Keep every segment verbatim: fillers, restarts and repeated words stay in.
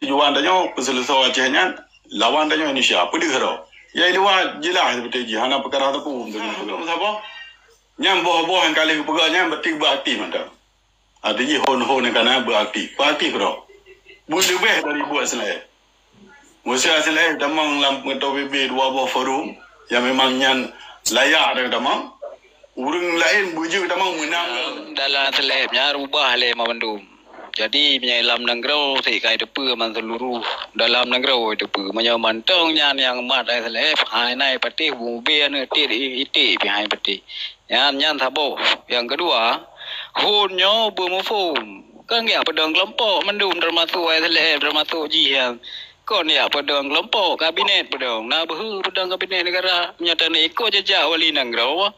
tujuan tanyoe peuseuleusoe Aceh nyan lawan tanyoe Indonesia. Peudeuh droe. Ya, i luwa jeulaih seperti jih, hana peukara teupeu. Nyan boh-boh nyang ka lheueh geupeugah nyan berarti beuaktif mantong. Arti jih hon-hon nyang ka na beuaktif. Beuaktif droe. Beuleubeh dari buet seulai. Meuseu seulai tamong lam keutô B B dua boh forum, nyang memang nyan layak dan tamong. Ureuëng laén beujeuet tamong meunang. Dalam slab nyan rubah lé mandum. Jadi, meunyoe lam nanggroe sik ka teupeue man seuluruh dalam nanggroe teupeue. Meunyoe mantong nyan nyang mat slab, hai nai patéh bubé aneuëk tiet iték pih hai patéh. Nyan, nyan saboh. Nyang keudua, hon nyoe beumuphom. Kan geujak peudong keulompok mandum, teumasok S L M, teumasok jih nyan. Kon jak peudong keulompok, kabinet peudong. Na beuhe peudong kabinet negara. Meunyoe taneuk ikot jejak wali nanggroe,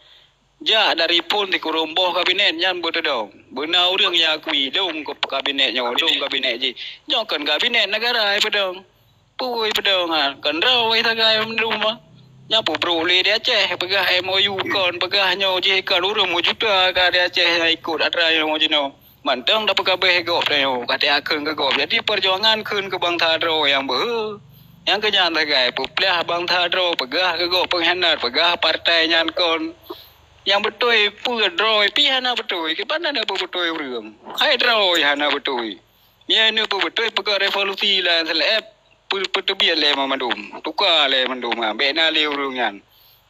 jak dari phon sikureueng boh kabinet nyan beuteudong. Beuna ureuëng nyang akui dong ke kabinet nyoe, dong kabinet jih. Nyoe kon kabinet negara peudong. Pui peudong, ha, kon droe sagai mandum, ha. Nyan peubrok lé di Aceh, peugah M O U kon, peugah nyoe jih kon, ureuëng meujuta ka di Aceh nyang ikot atra nyoe jinoe. Mantong tapeukabeh gob tanyoe, ka takheun keu gob. Jadi, peujuangan kheun keu bansa droe nyang beuhe. Nyang keu nyan sagai, peuplah bansa droe, peugah keu gob peungkhianat, peugah partai nyan kon. Nyang beutôi peue droe pih hana beutôi, kiban na beutôi ureuëng. Hai droe hana beutôi. Nyan neupeubeutôi peugah revolusi lam S L F, peu-, peuteubiet lé mandum, tuka lé mandum, ha, bék na lé ureuëng nyan.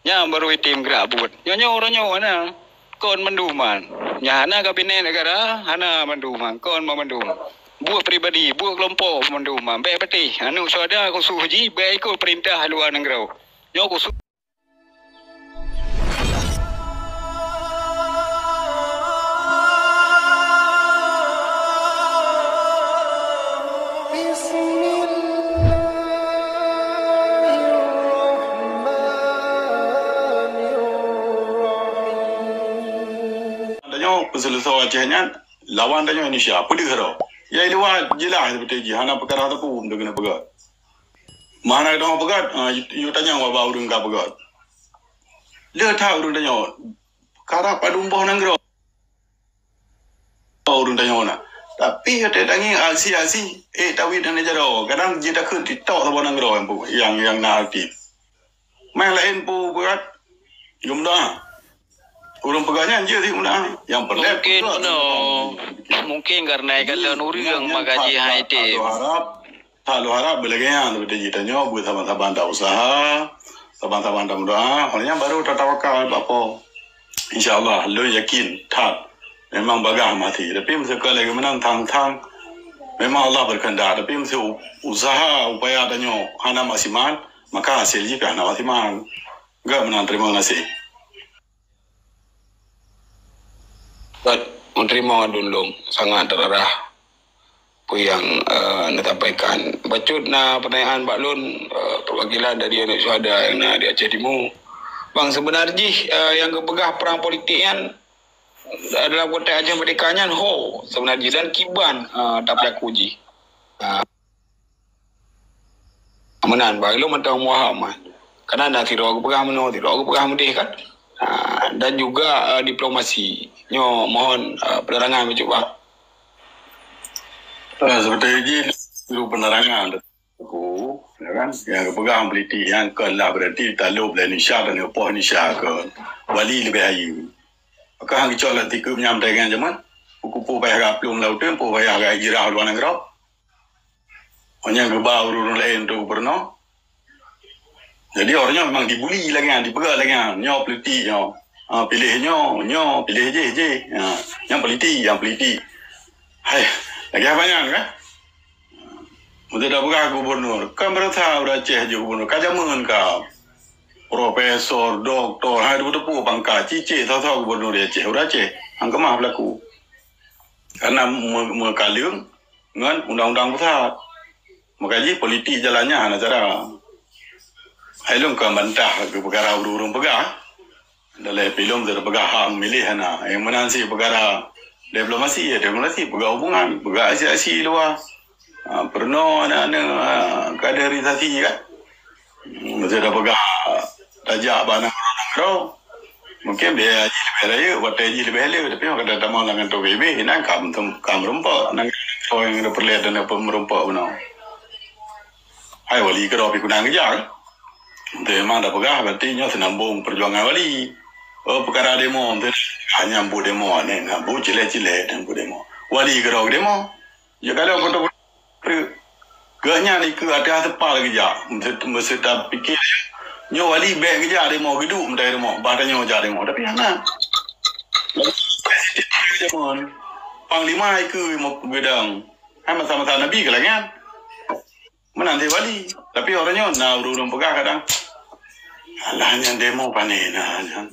Nyan barô item geurak buet. Nyoe nyoe uroe nyoe na kon mandum, ha. Nyang hana kabinet negara, hana mandum, ha, kon mandum. Buet pribadi, buet keulompok mandum, ha. Bék patéh, aneuëk syuhada khusoh jih bék ikot peurintah luwa nanggroe. Nyoe khusoh. Tanyoe peuseuleusoe Aceh nyan lawan tanyoe Indonesia. Peudeuh droe. Ya, i luwa jeulaih seperti jih, hana peukara teupeu untuk keuneuk peugah. Meuhana geutanyoe peugöt, ah, yue tanyong bak ureuëng ka peugöt. Le that ureuëng tanyoe, karab padum boh nanggroe ureuëng tanyoe na. Tapi watèe tangieng aksi-aksi, eh, tawét dan jaroe. Kadang jih takheun TikTok saboh nanggroe nyang, nyang na aktif. Meuh laén peue buet, geumeudoa. Ureuëng peugah nyan jeuet jih meudoa. Nyang peureulèe mungkin peugah, meunoe, mungkin karena ikalon ureuëng maka jih hai tem. Harap, Taklok harap beulagèe nyan, seperti jih tanyoe, beusaban-saban ta useuha, saban-saban ta meudoa, óh lheueh nyan baru tatawakal bak Po. Insya Allah, lôn yakin that memang bagaih maté. Tapi meuseuka lagèe meunan thang-thang, memang Allah berkehendak. Tapi meuseu useuha upaya tanyoe hana maksimal, maka hasil jih pih hana maksimal. Gak meunan, terima kasih. Buet meuteurimong aduen lôn, sangat terarah peue nyang, eh, neusampaikan. Bacut na peutanyaan bak lôn, eh, perwakilan dari aneuk syuhada nyang na di Aceh Timu. Bang, seubeuna jih, eh, nyang geupeugah prang politik nyan, eh, dalam konteks Aceh Merdeka nyan ho seubeuna jih dan kiban, eh, tapeulaku jih. Ah. Meunan, bah, ilôn mantong muham, ah. Karena na sidroe geupeugah meunoe, sidroe geupeugah meudeh kan. Ah, dan juga, eh, diplomasi. Nyoe mohon, eh, penerangan bacut, bah. Eh, seperti jih, perlu penerangan. Aku, ya kan, nyang geupeugah politik nyan kon lah berarti talop lé Indonesia dan geupoh Indonesia keu wali leubeh hayeue. Maka han geucok lam tikeup nyan meudagang jameun. Peue payah geuaplueng lam uteuen, peue payah geuhijrah luwa nanggroe. Awak nyan geuba ureuëng laén untuk gubernur. Jadi, awak nyan memang dibuli lagèe nyan, dipeugah lagèe nyan. Nyoe politik nyoe. Ha, piléh nyoe, nyoe, piléh jéh, jéh. Ha, nyan politik, nyan politik. Hai, lagèe apa nyan, kan? Meunyoe tapeugah gubernur, kan beurasa ureuëng Aceh jeuet gubernur. Ka jameun ka profesor, doktor, hai teupeu-teupeu pangkat, cicém salah gubernur di Aceh, ureuëng Aceh. Han keumah berlaku. Karena me-, meukaleueng ngon undang-undang pusat. Maka jih politik jalannya hana cara. Hai lôn ka bantah keu peukara ureuëng-ureuëng peugah. Dalam filem teupeugah hak miléh hana. Nyang meunan cit peukara diplomasi, ya diplomasi, peugah hubungan, peugah aksi-aksi luwa. Ha, peurunoe aneuk-aneuk, ha, kaderisasi kan. Meuseudah peugah tajak bak nanggroe-nanggroe. Mungkin biaya jih leubeh rayeuk, watèe jih leubeh le, tapi maka tamong lam kantô B B, inan ka meurumpok, nanggroe nyang peureulèe dan peurumpok bunoe. Hai wali keudroe pih kunang keujang. Teuh memang dah peugah berarti nyoe seunambong perjuangan wali. Oh, peukara demo, teuh hanya bu demo, nyan bu cilek-cilek dan bu demo. Wali keudroe demo. Ya kalau betul-betul geuhnyan ikeu ateueh seupal geujak. Meuseutap pikir nyoe wali bèk geujak demo geuduek meutai demo. Bah tanyoe jak demo. Tapi hana. Panglima ikeu geudang. Hai masa-masa Nabi keu lagèe nyan. Meunan cit wali. Tapi uroe nyoe na ureueng-ureueng peugah kadang, "Alah nyan demo pane na nyan."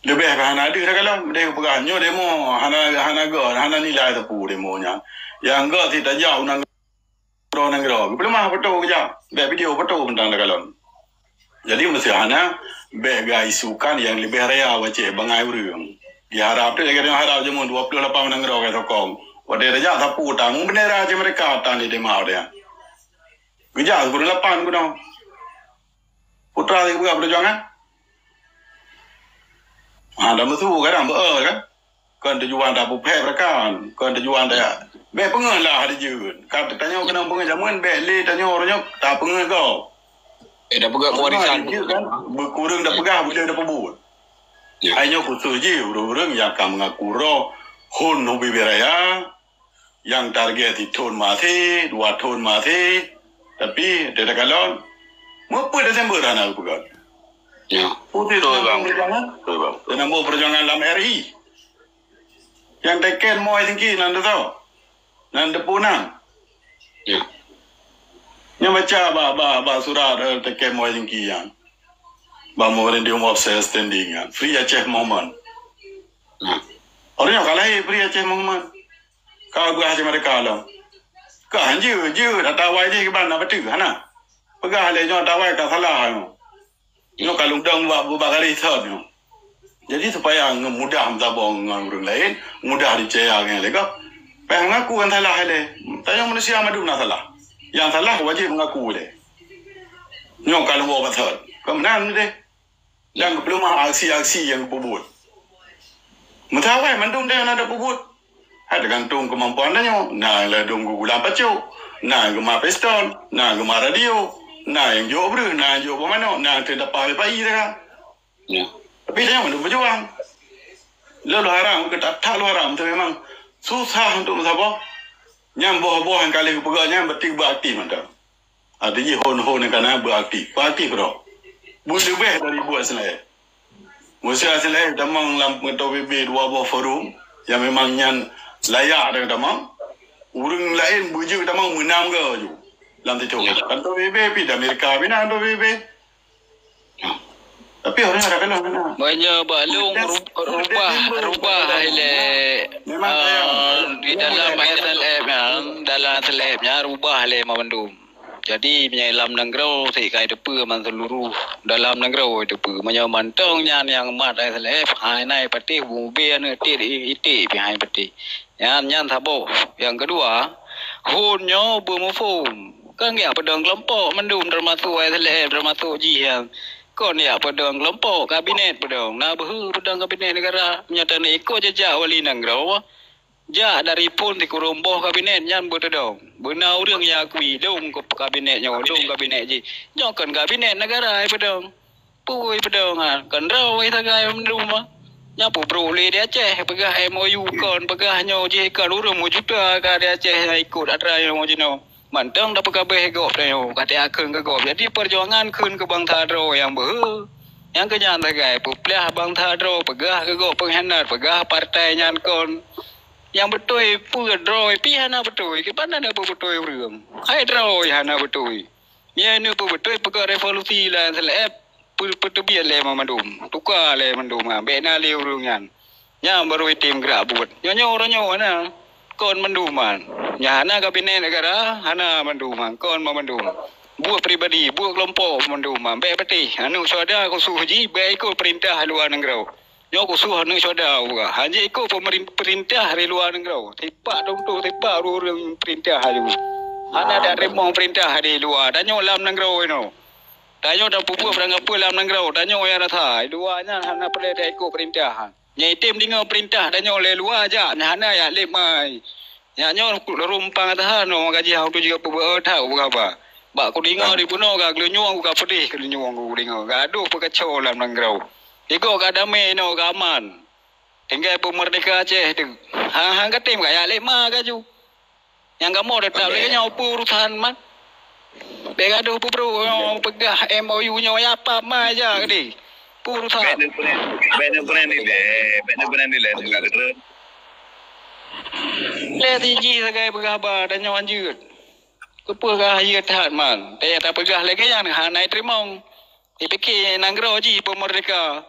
Leubeh ka hana deuh dah kalon, deh peugah nyoe demo hana hana go, hana nilai teupeu demo nyan. Nyang go cit tajak u nanggroe nanggroe. Geupeulumah foto keujak, bèk video foto bentang dah kalon. Jadi meuseuti hana bèk geuisukan nyang leubeh raya baceh bangai ureueng. Diharap tu lagèe tanyoe harap jameun dua puluh lapan nanggroe ka sokong. Watèe tajak sapu tanggong bendera cit meureka tan di dema watèe nyan. Geujak sikureueng lapan keunoe. Putra sikureueng peujuangan. Ha, dan meusu kadang beu kan. Kon tujuan tapeuphet rakan, kon tujuan ta bèk peungeuh lah dijeuet. Ka tanyoe keunong peungeuh jameun bèk lé tanyoe uroe nyoe tapeungeuh gob. Eh, dah peugah kewarisan. Dijeuet kan, beukureueng dah peugah, beuleuh dah peubuet. Ya. Hai nyoe khusos jih ureueng-ureueng nyang ka meungaku roh hon ubé-bé raya, nyang target sithon maté, dua thon maté, tapi dah takalon, meupeu Desember hana geupeugah. Ya. Betul, bang. Betul, bang. Seunambong peujuangan lam R I. Nyang teken moe tinggi nan teutoe. Nan deupeu nan. Ya. Nyoe baca bak, bak, bak surat, eh, teken moe tinggi nyan. Bak memorandum of standing nyan. Free Aceh Movement. Ya. Orang nyoe ka lahé Free Aceh Movement. Ka geuah cit meureka lom. Ka hanjeuet, jeuet, ata awai jih kiban na beutôi, hana. Peugah lé nyoe ata awai ka salah nyoe. Nyoe ka lôn dong bak, bak garéh thon nyoe. Jadi, supaya nge-, mudah meusaboh ngon ureueng laén, mudah dicaya ngon lé gob. Payah mengaku kan salah lé. Tanyoe manusia mandum na salah. Nyang salah wajéb mengaku lé. Nyoe ka lôn woe bak thon. Kon meunan deh. Dan geupeulumah aksi-aksi nyang geupeubuet. Meusaboh mandum tanyoe na tapeubuet. Hai teugantung keumampuan tanyoe. Na ladôm geugulam pacok, na geuma pistol, na geuma radio, na nyang jok breuh, na nyang jok buah manok, na nyang teudapa bak pai teuka. Ya. Tapi tanyoe mandum beujuang. Lôn lôn harab, keu that-that lôn harab, tapi memang susah untuk meusaboh. Nyang boh-boh nyang ka lheueh geupeugah nyan berarti beuaktif mantong. Arti jih hon-hon nyang ka na beuaktif. Beuaktif keudroe. Beuleubeh dari buet S N L F. Meuseu S N L F tamong lam kantor P B B dua boh forum nyang memang nyan layak dan tamong. Ureueng laén beujeuet tamong meunam goe ju lam situ. Ya. Kantor P B B pih di Amerika pih na kantor P B B. Tapi orang ada kenal mana? Meunyoe bak lôn ru-, rubah, rubah ilée, memang sayang. Eh, di dalam S N L F nyan, dalam S N L F nyan rubah lé mandum. Jadi, meunyoe lam nanggroe, sik ka jiteupeue man seuluruh dalam nanggroe jiteupeue. Meunyoe mantong nyan nyang mat S N L F, hai na patéh, bubé aneuk tiek iték pih hai patéh. Nyan, nyan saboh. Nyang keudua, hon nyoe beumuphom. Kon jak peudong keulompok mandum, teumasok S N L F, teumasok jih nyan. Kon jak peudong keulompok, kabinet peudong. Na beuhe peudong kabinet neugara. Meunyoe taneuk ikot jejak wali nanggroe, jak dari phon sikureueng boh kabinet nyan beuteudong. Beuna ureueng nyang akui dong kabinet nyoe, dong kabinet jih. Nyoe kon kabinet neugara nyang peudong. Peue peudong nyan? Kon droe sagai mandum. Nyan peubrok lé di Aceh, peugah M O U kon, peugah nyoe jih kon, ureueng meujuta ka di Aceh nyang ikot atra nyoe jinoe. Mantong tapeukabeh gob tanyoe, ka takheun keu gob. Jadi, peujuangan kheun keu bansa droe nyang beuhe. Nyang keu nyan sagai, peuplah bansa droe, peugah keu gob peunghianat, peugah partai nyan kon. Nyang beutôi peue droe pih hana beutôi, kiban na peue beutôi ureueng. Hai droe hana beutôi. Meunyoe hana peue beutôi, peugah revolusi lam S N L F, peu-, peuteubiet lé mandum, tuka lé mandum, ha, bèk na lé ureueng nyan. Nyan barô item geurak buet. Nyoe, nyoe uroe nyoe na kon mandum nyan. Nyan hana kabinet neugara, hana mandum nyan, kon mandum. Buet pribadi, buet keulompok mandum nyan. Bèk patéh, aneuk syuhada khusos jih bèk ikot peurintah luwa nanggroe. Nyoe khusos aneuk syuhada buka. Hana ikot peumerin-, peurintah di luwa nanggroe. Tipak dong tu, tipak ureueng peurintah aju. Hana dak teurimong peurintah di luwa. Tanyoe lam nanggroe inoe. Tanyoe tapeubuet barang gapeue lam nanggroe. Tanyoe nyang rasa. Di luwa nyan hana peureulèe taikot peurintah. Nyang item deungoe peurintah tanyoe lé luwa jak, nyan hana jak lé mai. Nyak nyoe rumpang tahan, nyoe gaji hang tu juga peubeue that, peugah ba. Bak kudeungoe di bunoe ka geulinyueng, ka peudeh geulinyueng kudeungoe. Gadoh peukaco lam nanggroe. Igoe ka damé inoe ka aman. Tinggai peumeurdeka Aceh tu. Hang-hang katem ka yak lé ma ka ju. Nyang kamoe teutap lagée nyoe peue urusan man. Bék gadoh peubro nyoe peugah M O U nyoe ya pap ma ja gede. Peue urusan. Bék neupeurani dilée, bék neupeurani dilée teuka keudroe. Lé siji sagai peugah ba dan nyoe anjeut. Keupeue ka hayeu that man. Taya tapeugah lagée nyan hana iteurimong. Ipike nanggroe jih peumeurdeka.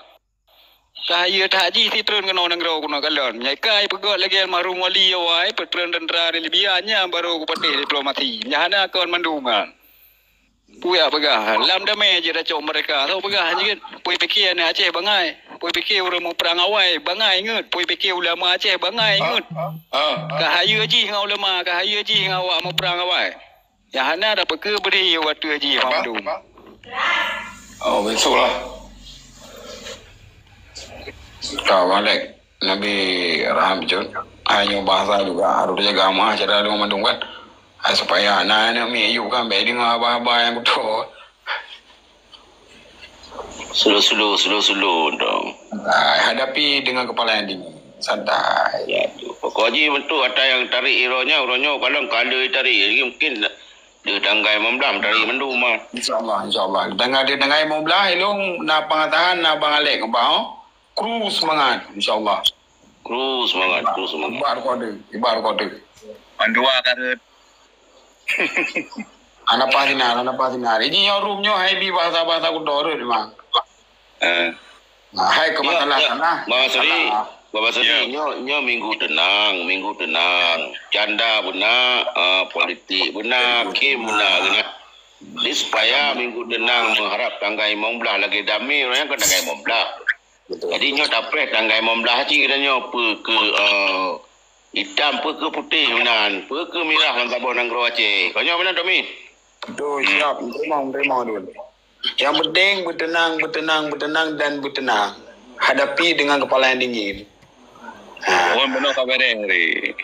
Ka hayeu that jih sitreun keunoe nanggroe keunoe kalon. Meunyoe ka ipeugöt lagée almarhum Wali awai, peutreun teuntra di Libya, nyan barô kupatéh diplomasi. Nyan hana kon mandum nyan. Peue jak peugah, lam damé jeuet tacok meurdeka. Soe peugah jeuet, peue pike aneuk Aceh bangai. Peue pike ureuëng muprang awai bangai ngeut. Peue pike ulama Aceh bangai ngeut. Ka hayeu jih ngon ulama, ka hayeu jih ngon awak muprang awai. Nyang hana tapeukeu bri watée jih mandum. Oh, besok lah. Ka Malek, Nabi Raham Jun. Hai nyoe bahasa juga harus dijaga mah cara lu mandum kan. Hai supaya na aneuk mi Ayub kan baik dengar haba-haba nyang beutôi. Slow-slow, slow-slow dong. Ah, hadapi dengan kepala yang dingin. Santai. Ya, tu. Pokok jih untuk ata yang tarik ironya, uronya kalau kala tarik. Jadi mungkin dia tanggai memblam tarik mendung mah. InsyaAllah, insyaAllah. Tanggai dia tanggai memblam, ilung na pengatahan, na Bang Alek kebang. Kru semangat, insyaAllah. Kru semangat, kru semangat. Ibar kode, ibar kode. Mandua karut. Anak pah sinar, anak pah sinar. Ini nyoe room nyoe hai bi bahasa-bahasa kudo tu memang. Eh. Nah, hai ke masalah tanah. Baba Sri, Baba Sri, nyoe nyoe minggu tenang, minggu tenang. Canda beuna, uh, politik beuna, kim beuna geunya. Jadi supaya minggu tenang mengharap tanggai limong belas lagi damai, orang kan tanggai limong belas. Jadi nyoe tapreh tanggai limong belas cit kita nyoe peu ke uh, hitam, peu ke putih meunan, peu ke mirah lam saboh nanggroe Aceh. Kau nyoe meunan Tommy? Betul, siap. Menerima, menerima dulu. Yang penting bertenang, bertenang, bertenang dan bertenang. Hadapi dengan kepala yang dingin. Ha. Pun benar kau bereng hari.